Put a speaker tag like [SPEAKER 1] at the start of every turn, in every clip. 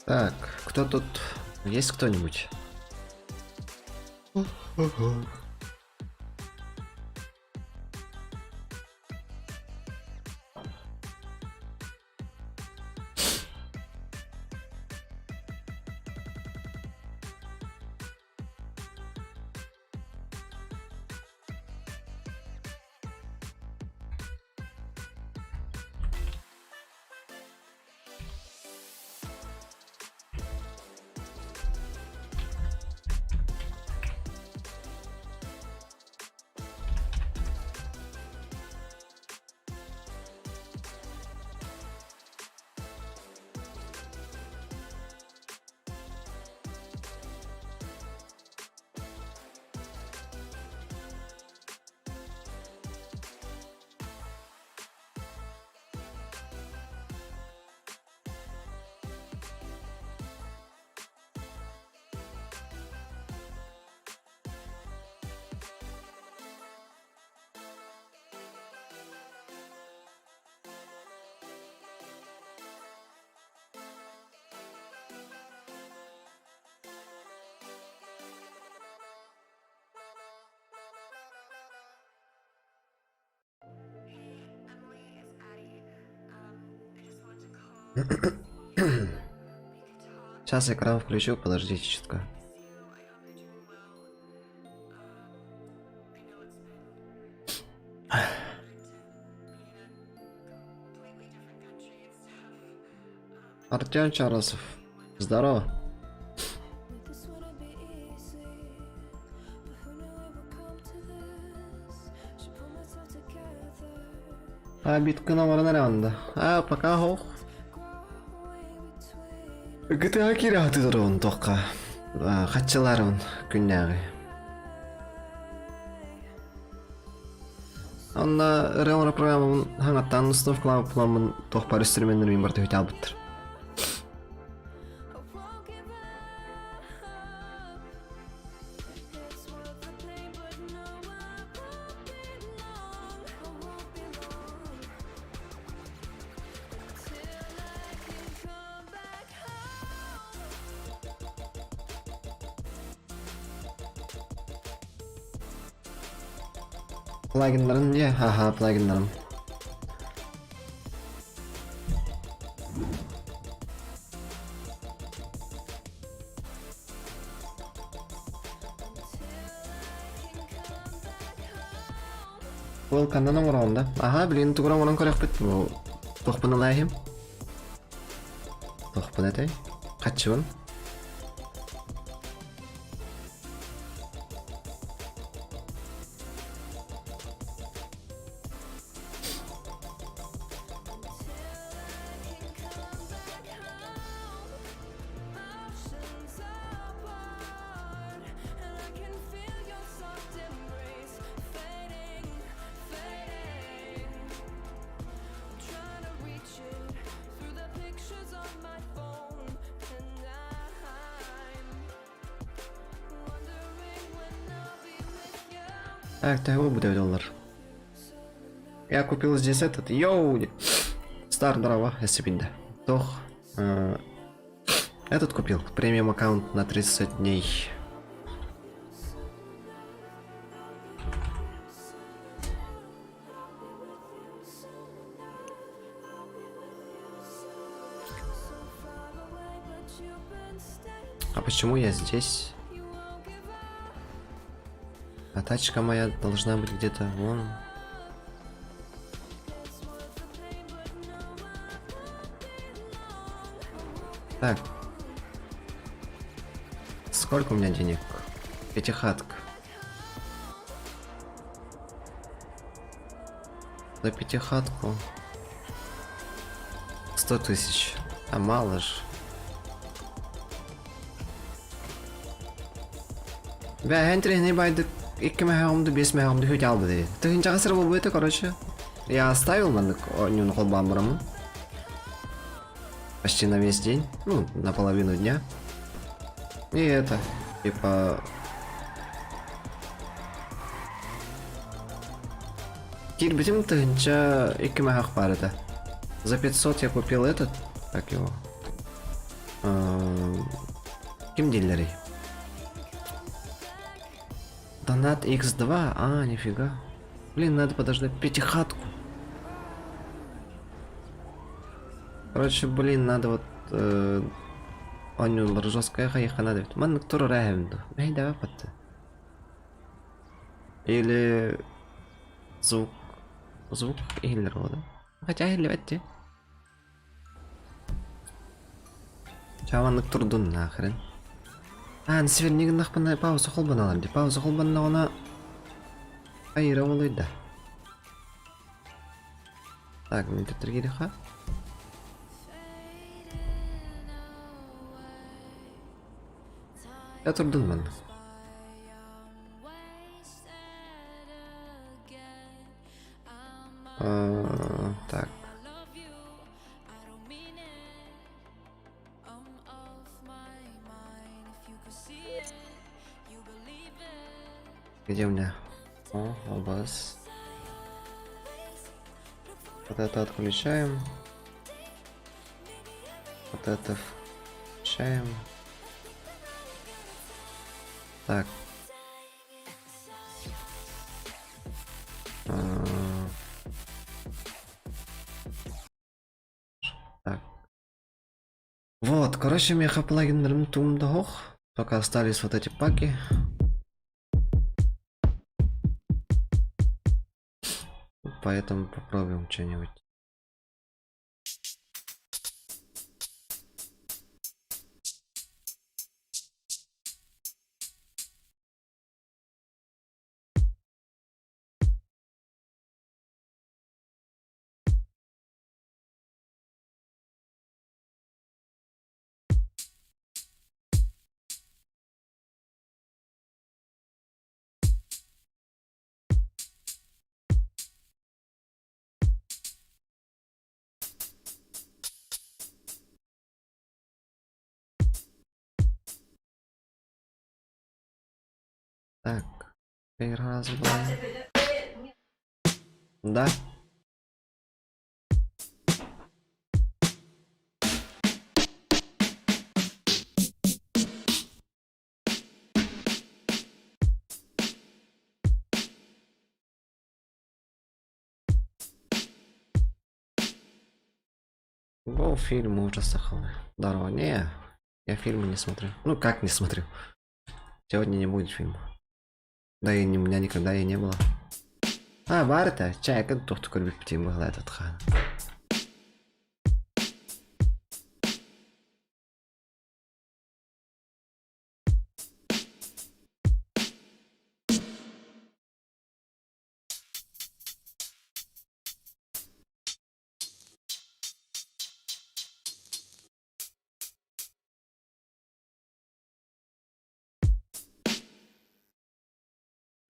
[SPEAKER 1] Так, кто тут? Есть кто-нибудь? Сейчас экран включу, подождите чутка. Артем Чарасов. Здорово. А биткын оҥорон эрэ онно. А пока хоох. GTA киирэ сатыырын туохха хаччыларын күннээҕи. Онно ырыа оҥорор программабын хаҥаттаан установкалаабыппын туох баар инструменнэрин барыта үтэ албыттар. Плагиннарын не? Ага, плагиннарым. Ол ханнан оҥороҕун да? Аһаа, билигин тугу оҥорон көрөхпүт. Бу туохпун ылаайым? Туохпун этэй? Хаччыбын? Так, ты его будет доллар. Я купил здесь этот. Йоу! Стар здорово, Эсипинда. Тох. Э, этот купил. Премиум аккаунт на 30 дней. А почему я здесь? А тачка моя должна быть где-то вон. Так. Сколько у меня денег? Пятихатка. За пятихатку. 100 тысяч. А мало ж. Бә, интриһинэй байдык икки мэһэҕимды, биэс мэһэҕимды хүт албыды. Тыһынчаҕа сыр буолбута, короче. Я оставил маннык оонньууну холбоон бараммын. Почти на весь день, ну, на половину дня. И это, типа... Киирбитим тыһынча икки мэһэх баар этэ. За 500 я купил этот, как его? Ким дииллэрий? Донат X2? А, нифига. Блин, надо подождать пятихатку. Короче, блин, надо вот... Э, Оонньууллар жесткая хайыха надо ведь. Маннык турар эһэм дуу. Эй, давай патты. Или звук... Звук иһиллэр буолла. Хотя иһиллибэт дии. Чэ маннык турдун нахрен. Аа, сверни гыннахпына пауза холбоналар дии. Пауза холбонноҕуна айыра буолуй да. Так, мин төттөргириха. Я турдун маннык. Так. Где у меня? О, OBS. Вот это отключаем. Вот это включаем. Так. Так. Вот, короче, меха плагиннарым туумдаһох. Только остались вот эти паки. Поэтому попробуем что-нибудь. Так, раз была. Да. Го фильм ужасов. Здорово. Не, я фильмы не смотрю. Ну как не смотрю? Сегодня не будет фильма. Да и не, у меня никогда и не было. А, баар этэ, чайка туох көрбүппүтүн быһалаат хаан.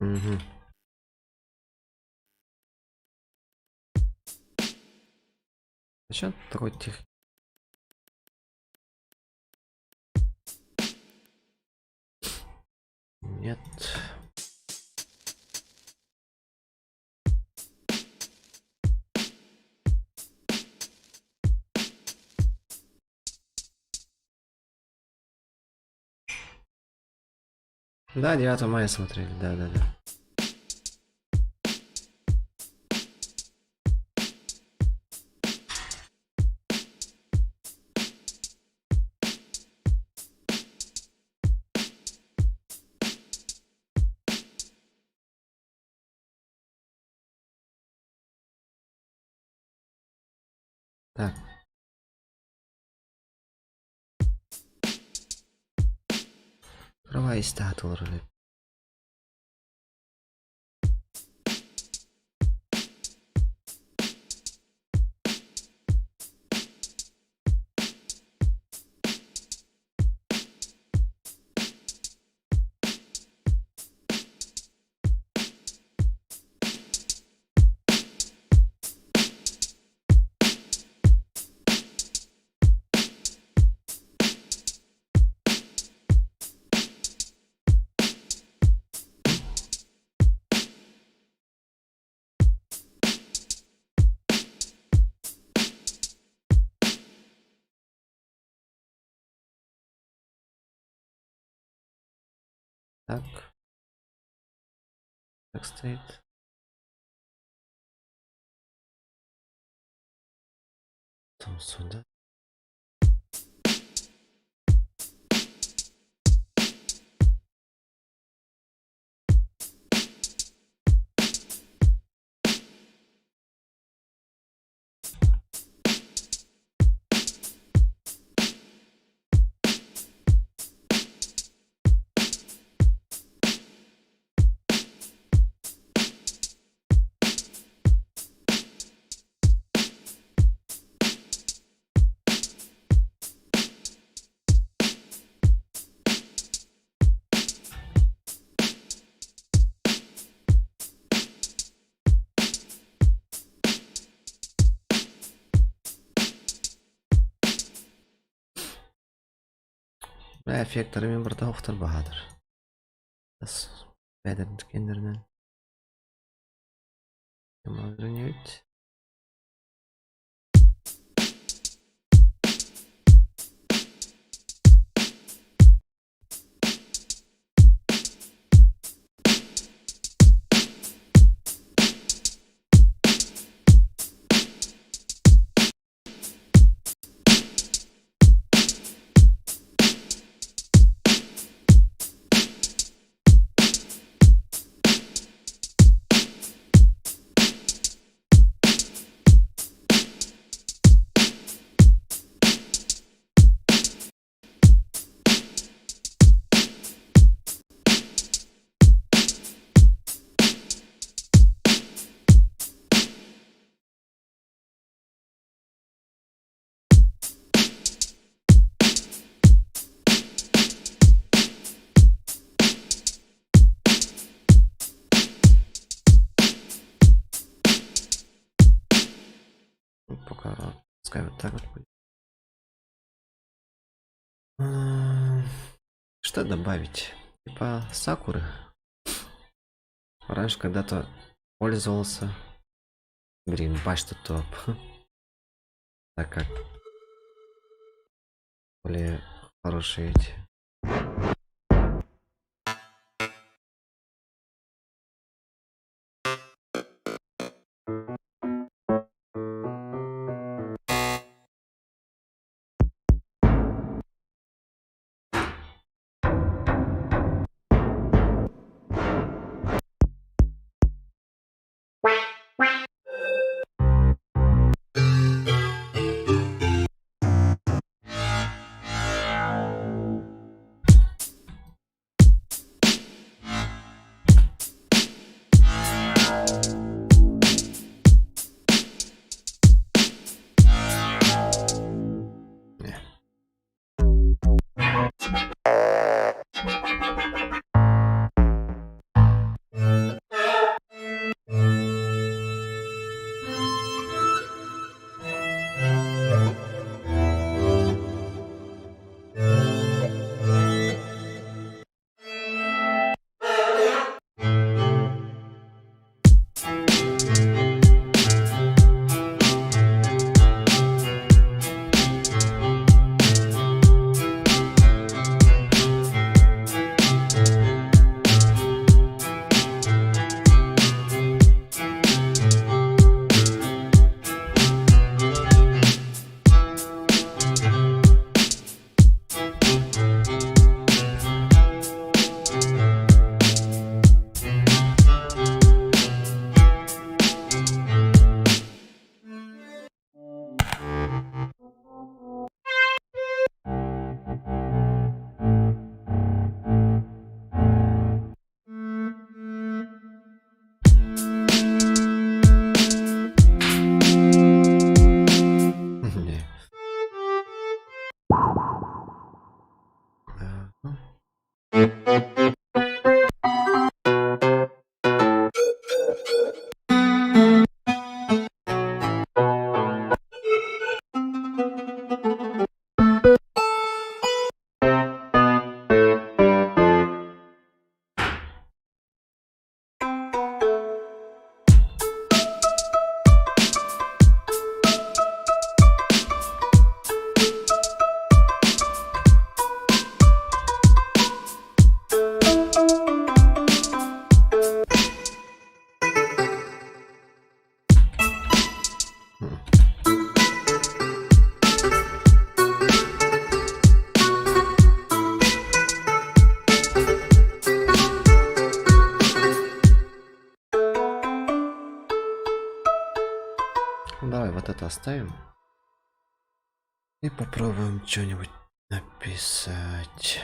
[SPEAKER 1] Мгм. Зачем такой тихий? Нет. Да, 9 мая смотрели, да-да-да. Так. Права истаатылар. Так. Так стоит. Потом сюда. Эффектары мин барыта охтор баһаатар. Бэдэрин Кэннибит. Пока пускай вот так вот будет. Что добавить? Типа сакуры. Раньше когда-то пользовался. Блин, бачта топ. Так как более хорошие эти. Вот это оставим. И попробуем что-нибудь написать.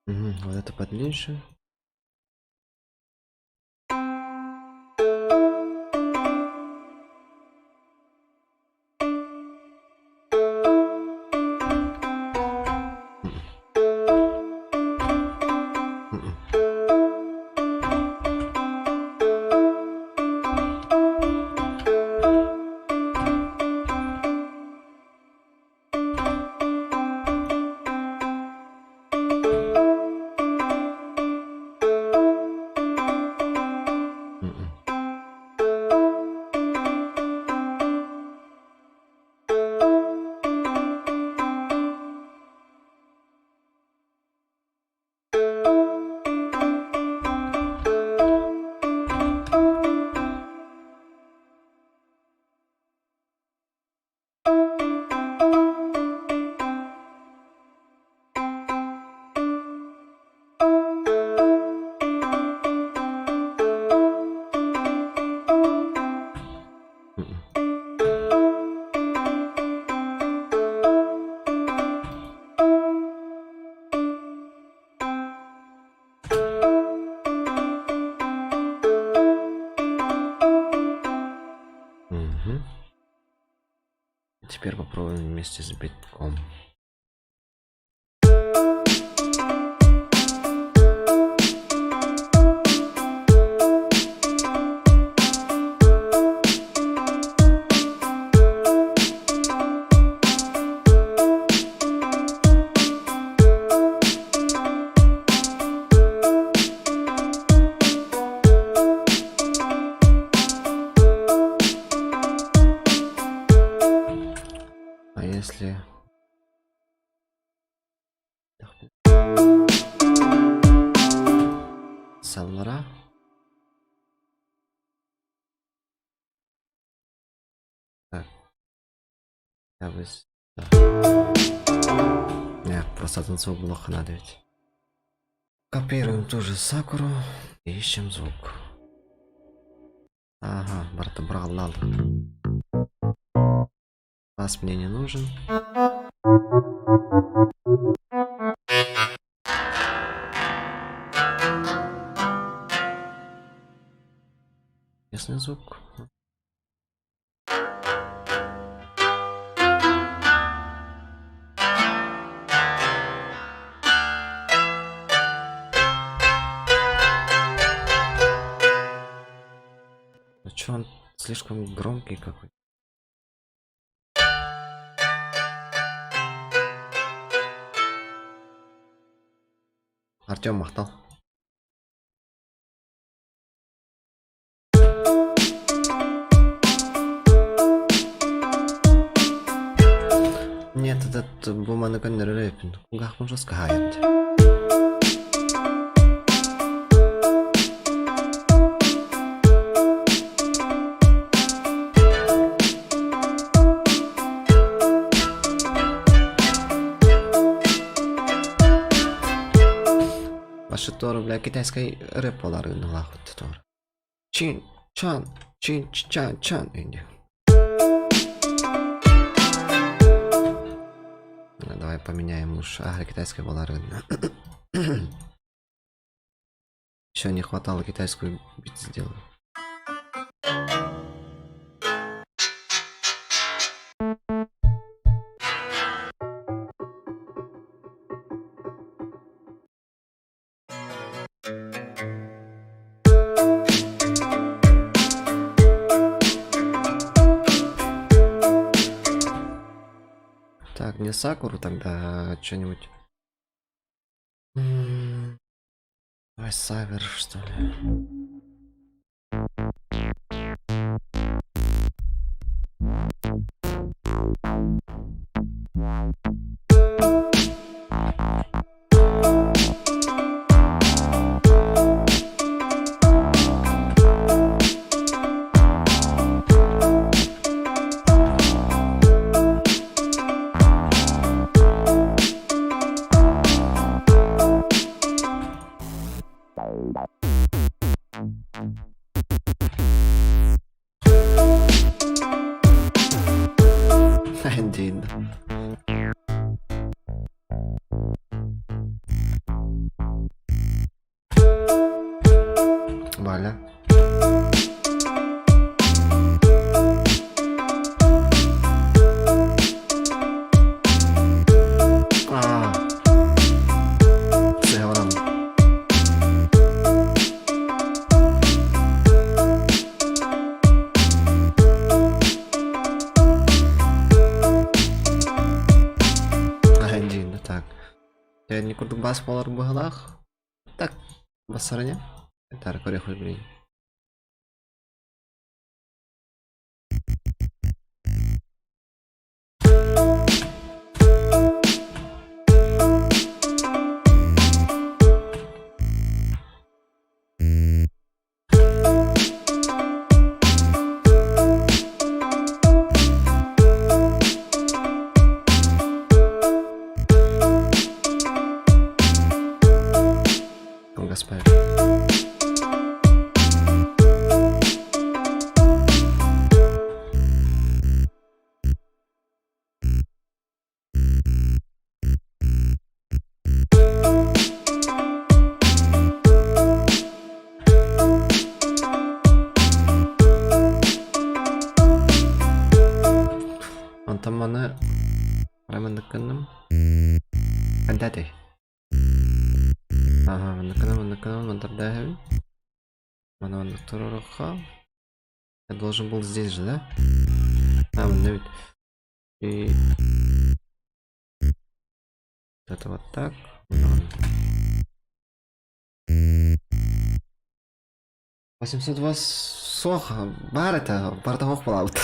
[SPEAKER 1] Угу, вот это подлиннее. Угу. Теперь попробуем вместе с битком. А если... Самара? Так. Я бы... Не, просто атын звук блока надо ведь. Копируем ту же сакуру и ищем звук. Ага, барыта быраҕыллан. Бас мне не нужен. Местный звук. Ну чё он слишком громкий какой-то. Артем махтал. Нет, этот бу маны көннөрөр Кулгаахпын жестко хаайан. Башы туора, бля, китайскай рэп буолар гынналаахпыт туора. Чин, чан, чин, чан, чан инди. Давай поменяем уж. А, китайская была Еще не хватало китайскую бит сделать. Так, не сакуру тогда, а что-нибудь. Давай савер, что ли. дейін. Валя. А, сыһыаран. Диин так. Тэнни курдук бас буолар быһалаах. Так, бассарыня. Тар көрөх билин. Кылгаспайым. Онтон маны Романнык гынным. Хандатай. Ага, маннык гынным, маннык гынным, мандардаһын. Маны маннык туруорукка. Я должен был здесь же, да? А, манна ведь. И это вот так. 802 суох баар этэ, барыта суох буолаабыт.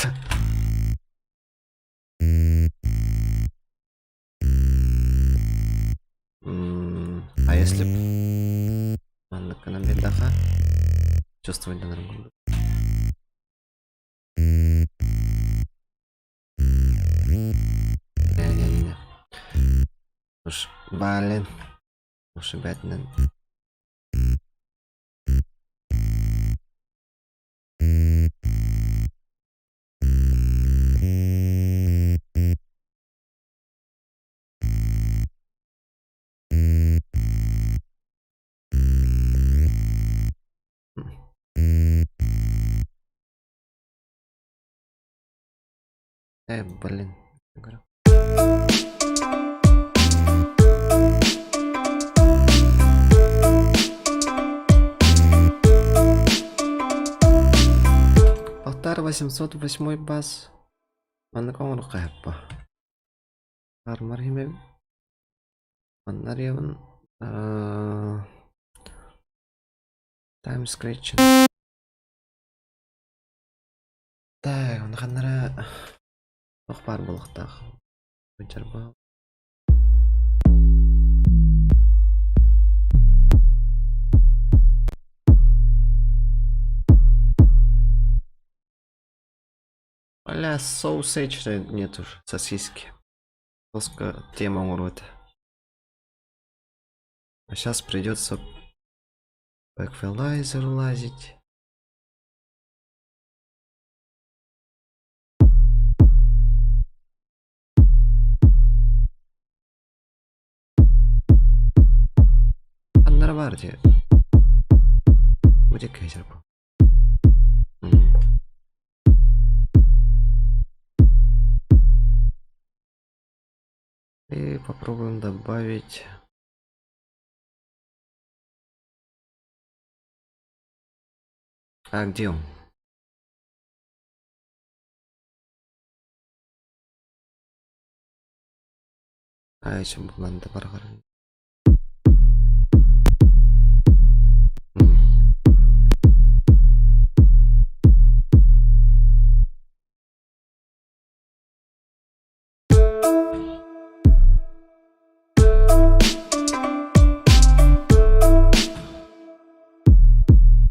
[SPEAKER 1] А если б маннык гынан биэрдэххэ чувствовать гынарым курдук. Не-не-не. Уж блин. Уж бэтинэн. Блин. Говорю. Полтора 808 бас. Маннык оҥоруохха сөп. Армар химэбин. Манна арыйабын. Time Scratch. Так, ону ханнара туох баар буолуохтаах. Бу Бля, sausage нет уж, сосиски. Плоско тема урод. А сейчас придется по эквалайзеру лазить. Ханнара баар дии. Бу диэки бу. И попробуем добавить. А где он? А еще манна бар.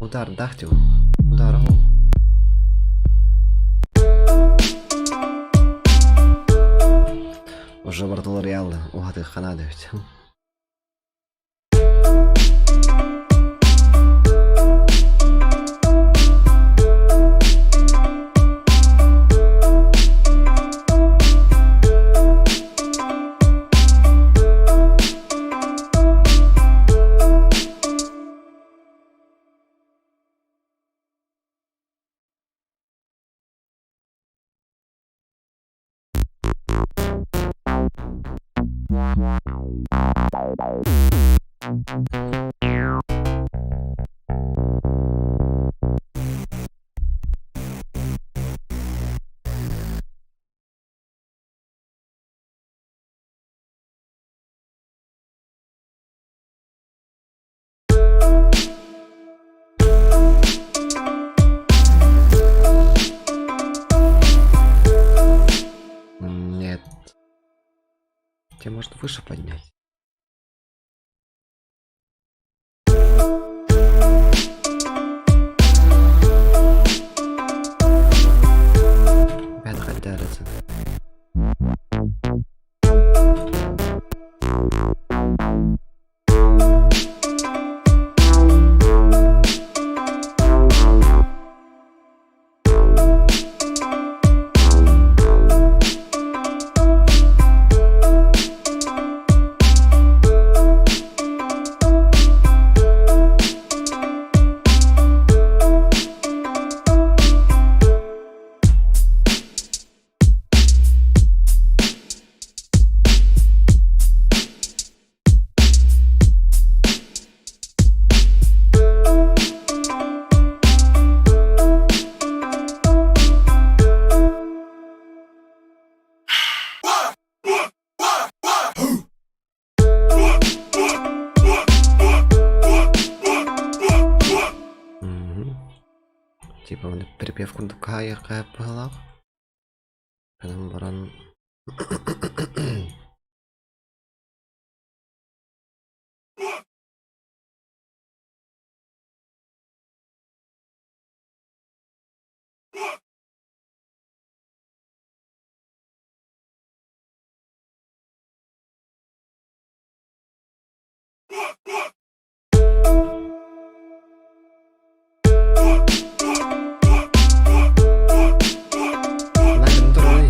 [SPEAKER 1] Удар дахтил. Удар. Уже бардылар реалды. Уһаты ханады ведь. Нет. Тебе может выше поднять? Бэт хайдарысын. Мгм. Типа вони припев курдук быһыылаах. Гынан баран Нагын турарый.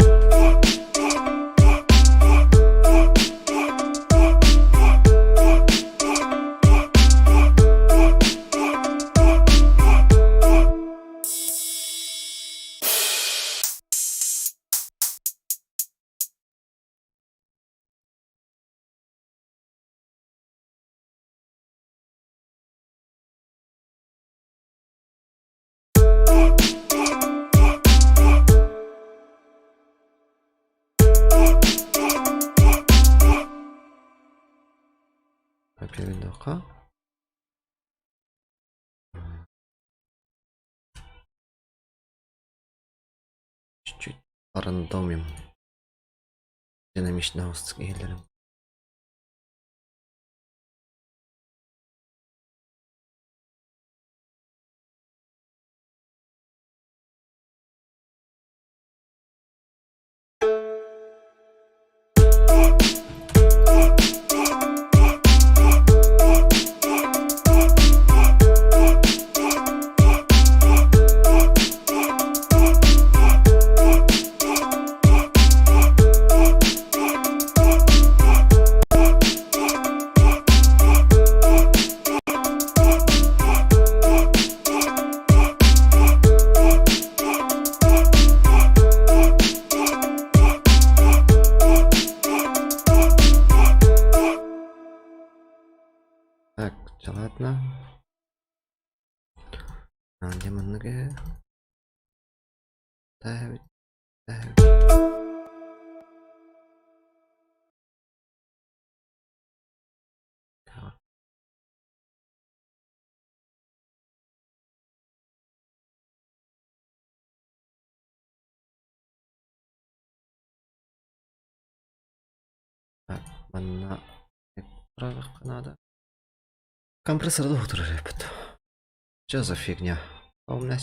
[SPEAKER 1] Во-первых, чуть-чуть порандомим. Динамичного скейлером. Так, ладно. А, где манныгы? Ставить, ставить. Так. Так, манна надо. Компрессор доктор репет. Что за фигня? А у меня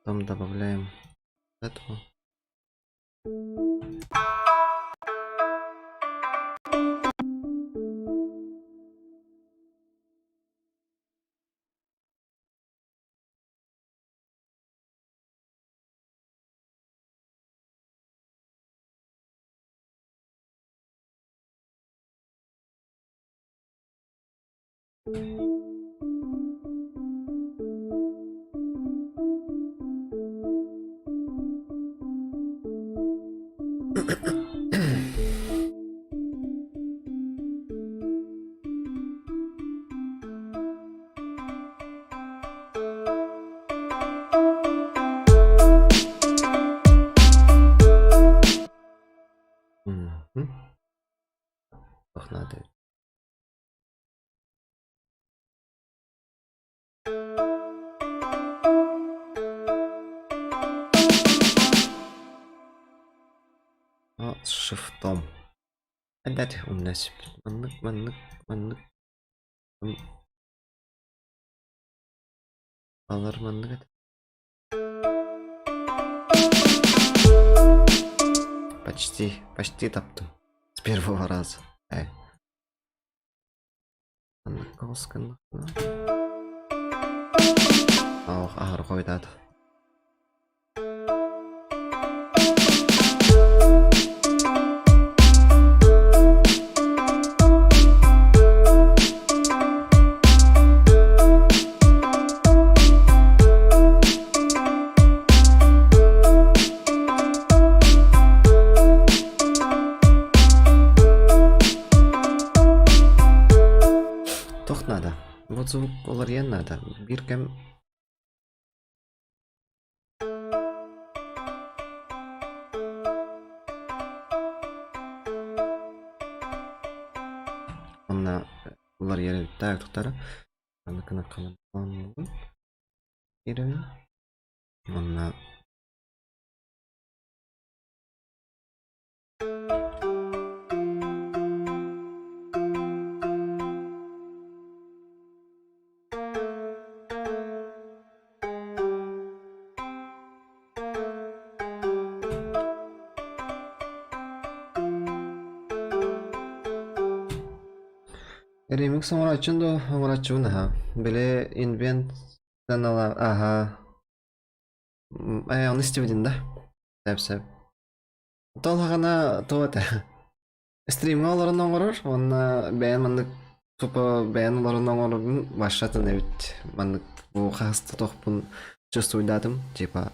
[SPEAKER 1] Потом добавляем эту. Вот шифтом. Опять умнась. Маннык, маннык, маннык. Алар маннык этэ. Почти, почти таптым. С первого раза. Э. Маннык Ох, аһар хойдат. Туох наада? Вот звук уларыйан наада. Биир кэм Онно уларыйар эбиттээх туттара. Аны кынаккамын киирэбин. Уонна Ремикс оҥорооччун дуо? Оҥорооччубун аһа. Били инвент аһа. Ээ, ону истибитин да? Сөп сөп. Толхаҕына туох этэ? Стримҥа олорон оҥорор уонна бэйэм маннык тупо бэйэм олорон оҥорорбун башатын эбит. Маннык бу хаһыс да туохпун чувствуйдаатым. Типа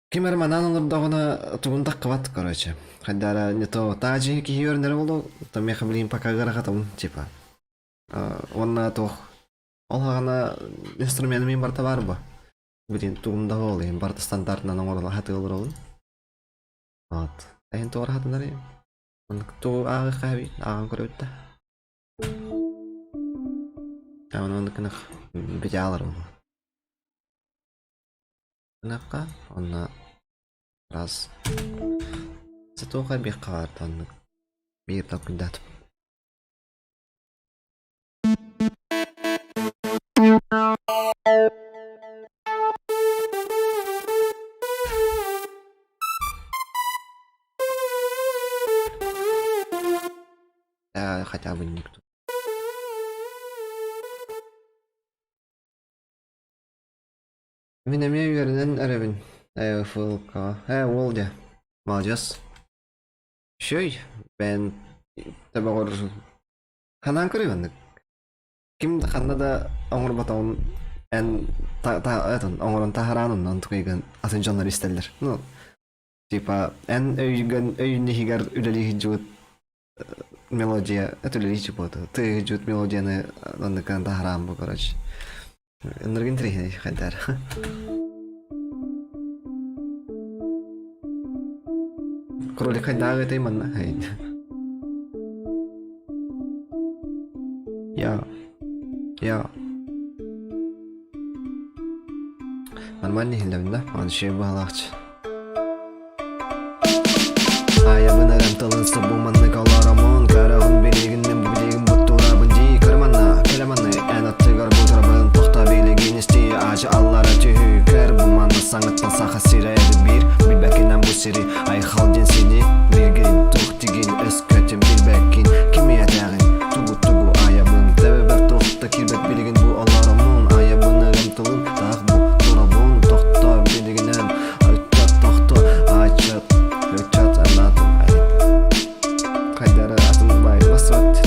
[SPEAKER 1] ким эрэ манаан олордоҕуна тугун таххыбат короче. Хайдара не то таажи киһи үөрэнэрэ буолуо, то миэхэ билигин пока ыарахатабын типа. Уонна туох ол хаҕана инструменым мин барыта баар бу. Билигин тугум да ол иһин барыта стандартынан оҥорон аһатыы олоробун. Вот. Эһин туора хатынарый? Оннук тугу ааҕыахха эбит, ааҕан көрөбүт да. Оны оннук гынах бүтэ аалар буолуо. Гынахха, онно раз. Сатуоха биэххэ баар да оннук. Биир толкуйдаатым. Хотя бы никто. Мин эмиэ үөрэнэн эрэбин. Ээ, ФЛК. Ээ, уол дьэ. Маладьыас. Үчүгэй. Бэйэн төбөҕөр ханаан көрүй маннык. Ким да ханна да оҥорботоҕун эн та, та, этон, оҥорон таһараан онно онтукайгын атын дьоннор истэллэр. Ну, типа эн өйгөн өйүн иһигэр үлэлии сылдьыбыт мелодия, это үлэлии сылдьыбыт тыа сылдьыбыт мелодияны оннукан таһараан бу, короче. Ынырык интэриэһинэй хайдаар. Кролик хайдааҕы этэй манна? Я. Я. Нормально иһиллэбин да? Аны шей баһалаахчы. Айабын эрэн тылын субу маннык олоромун Көрөҕүн билигин мин бу билигин буттурабын дии Көрө манна, кэлэ манны эн аттыгар бутурабын Тохто билигин истии аачы аллара түһүү Көр бу манна саҥыттан саха сирэ эбит биир Билбэккинэн бу сири айхал диэн сини Билгин тух тигин өскөтүн билбэккин Кими этээҕин тугу тугу айабын Төбөбөр туохта киирбэт билигин бу олоромун Айабын эрэн тылын таах бу турабын Тохто билигинэн Ыччат тохто ачат ыччат анатын хайдары атын бай бассыбат.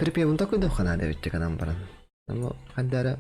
[SPEAKER 1] Припевын такуйдуохха наада эбит гынан баран. Ону ханна эрэ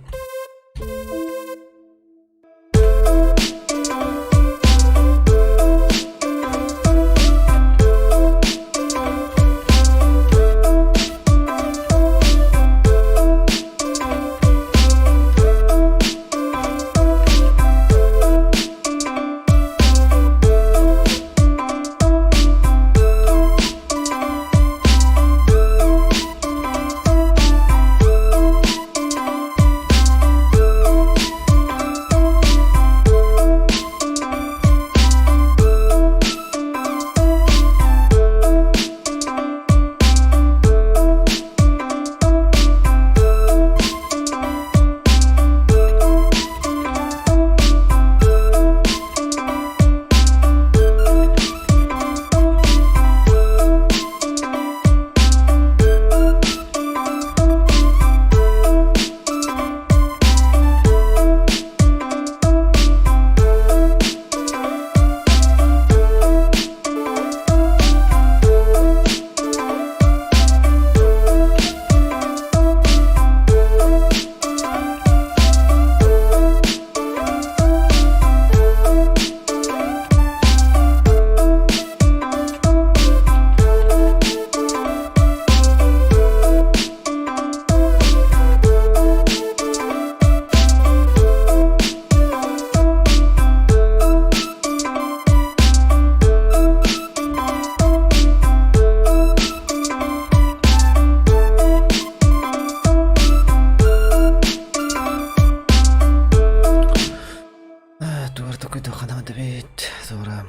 [SPEAKER 1] Туора такой наада эбит. Туора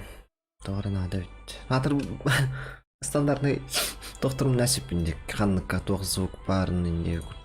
[SPEAKER 1] туора наада эбит. Аатыр стандартный тохторум насиппин ханныкка туох звук баарын инде курдук.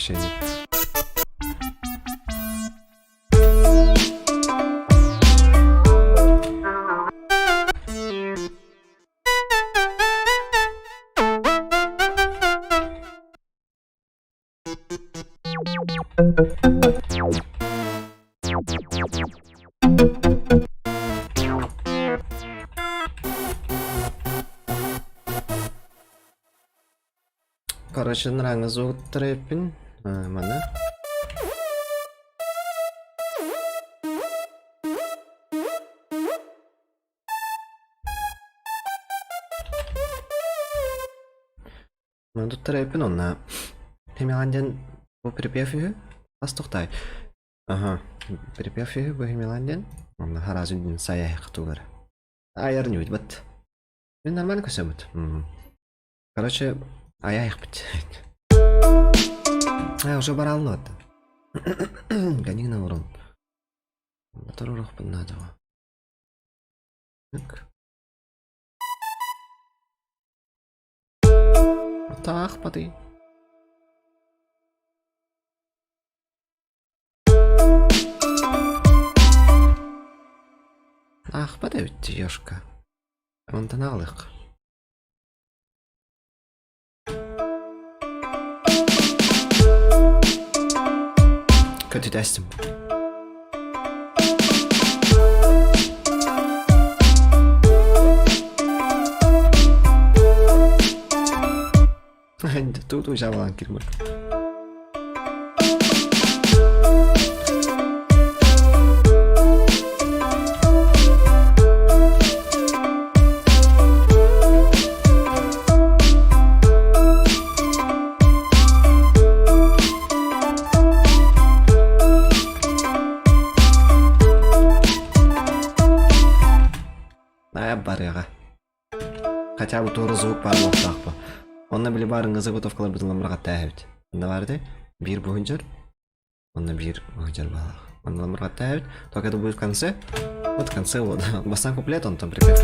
[SPEAKER 1] Вообще не. Короче, ныраңы звук маны. Туттарайпын онна. Хемиланден бу припев үһү. Ас тохтай. Ага. Припев үһү бу Хемиланден. Онна харазын сая хатугар. Аяр не бат. Мен нормально көсөмүт. Короче, аяйық бит. А, уже баралны вот. Ганигна урон. Моторурах надо. Так. Так, поды. Ах, подавите, ёшка. Монтаналых. Kötü destim. Ту-ту жабалаан кирбит. Наайа барыаҕа. Хотя бы туора звук баар буолуохтаах бу. Онно били баарыҥҥа заготовкаларбытын ламырҕаттаа эбит. Онно баар этэй? Биир буһунчар, онно биир буһунчар баалаах. Онно ламырҕаттаа эбит. Только это будет в конце. Вот в конце вот. Бастаан куплет, онтон припев.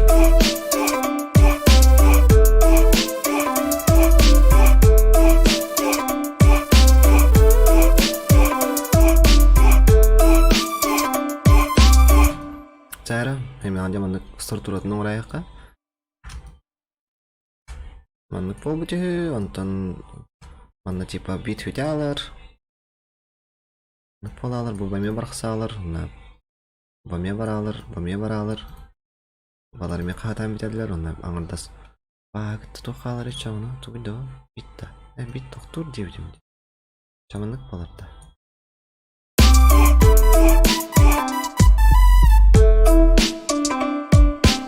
[SPEAKER 1] Чаара, эмиэ дьэ маннык структуратын оҥорайахха. Маннык буолбут үһү, онтон манна типа бит хүтэ Маннык буолаалар, бу бэмиэ барахсаалар, онно бэмиэ бараалар, бэмиэ бараалар. Балар эмиэ хаһытаан бүтэллэр, онно аҥардас бааһыгытта туох хаалар иччэ ону тугуй да бит да. Э бит тохтуур диэбитим дии. Чаманнык буолар да.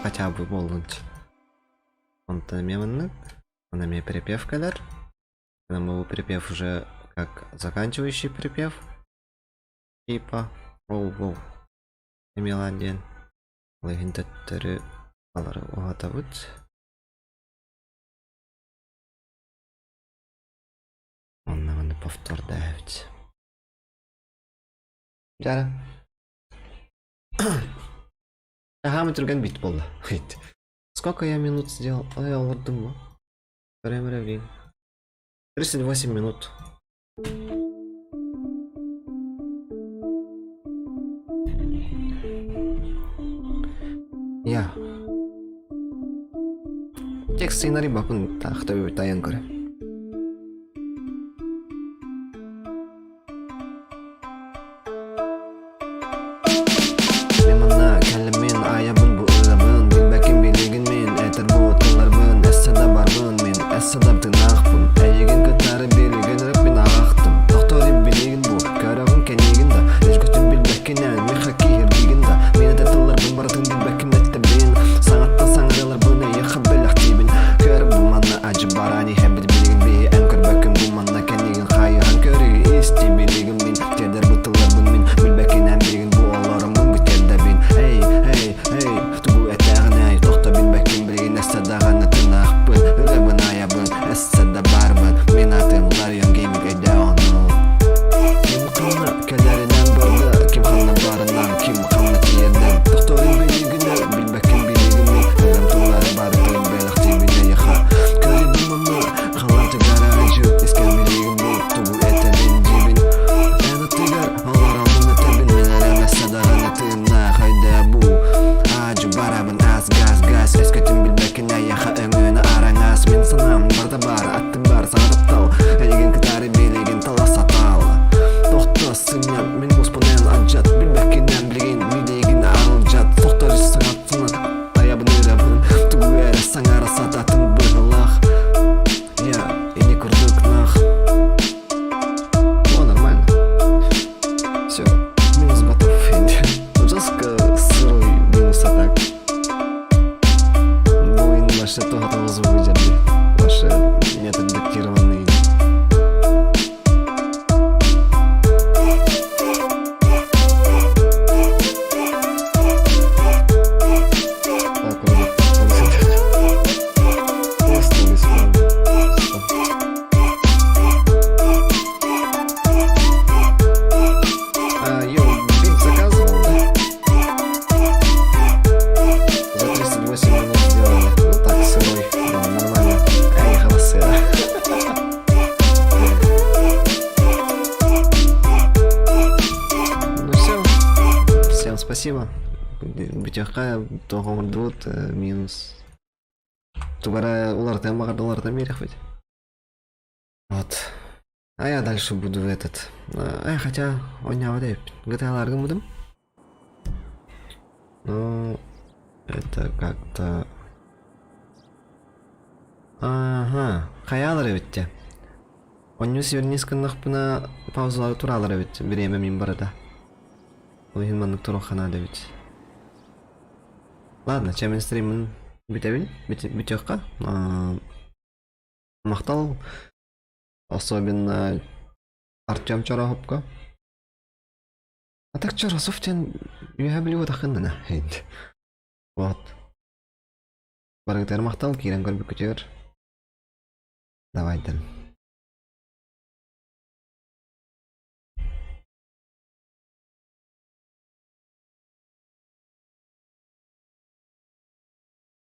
[SPEAKER 1] Хотя бы буоллунчу. Онтон эмиэ маннык. Онно эмиэ припев кэлэр. Нам припев уже как заканчивающий припев. Типа воу-воу. Эмиэ диэн. Ол иһин төттөрү алары уһатабыт. Онно маннык повтордаабыт. Дьара. Аһаамы түргэн бит буолла. Сколько я минут сделал? Ой, олордум бу. Время 38 минут. Я. Текст сценарий бакын тахта тайан көрө. Мин манна кэллим айабын бу ырабын Билбэккин билигин мин этэр бу тылларбын Эссе да барбын мин эссе да тынаахпын Эйигин кытары билигин ырыппын аахтым Тохтор билигин бу көрөҕүн кэнигин да Өскөтүн билбэккин эн миэхэ киһиргигин да Мин этэр тылларбын барытын билбэккин эттэбин Саҥаттан саҥараларбын эйиэхэ бэлэхтиибин Көр бу манна ажы баран иһэбит билигин биһи эн көрбөккүн бу манна кэнигин хайыһан көрү исти билигин мин тиэрдэр бу тылларбын мин билбэккинэн билигин бу олороммун бу тиэрдэбин эй эй эй тугу этээҕин эй тохто билбэккин билигин эссе даҕаны тынаахпын ырыабын айабын эссе да баарбын мин атым Ларион Гейминг өйдөө ону ким ханна кэлэринэн барда ким ханна барынан ким ханна тиийэринэн тохторун билигинэ билбэккин билигин мин ырыам тыллары барытын бэлэхтиибин эйиэхэ көрүбүн манна Халаатыгар айжы искэн билигин бу тугу этэбин диибин Эн аттыгар олороммун этэбин мин эрэ мэссэ даҕаны тыыннаах өйдөө бу Аадьу барабын аас газ газ өскөтүн билбэккин эйиэхэ өҥүнү араҥас Мин санаам барыта баар аттым бар саҥа таптал Эйигин кытары билигин талас сатаал Тохто сынньан мин муспун эн алдьат Билбэккинэн билигин миигин арылдьат Тохтор саҥатсына Айабын ырабын тугу эрэ саҥара сатаатын быһылаах Я и не курдук нах О, нормально. Все, минус готов. Жестко сырой минус атак. Буин ваше то звук держи. Ваши метод датированный. Так, вроде Просто А, йоу, бит заказывал, да? За 38 минут сделали. Ну так, сырой, но нормально. Эй, голосы. Ну все. Всем спасибо. Бүтүөххэ тоҕомурдубут минус. Тугара уларытыан баҕарда уларытан биэриэхпит. Вот. А я дальше буду этот. А, хотя оонньообот эбиппин. GTA-ларга будем. Ну, это как-то... Ага, хайаалар эбит дьэ. Онньу свернись гыннахпына паузалары тураалар эбит бириэмэ мин барыта. Ол иһин маннык туруохха наада эбит. Ладно, чэ мин стриммин бүтэбин, бүтүөххэ. Махтал особенно Артем Чороһопко. А так Чоросов диэн үөһэ билиэ утаххын Вот. Барыгытыгар махтал киирэн көрбүккүтүгэр. Давайте.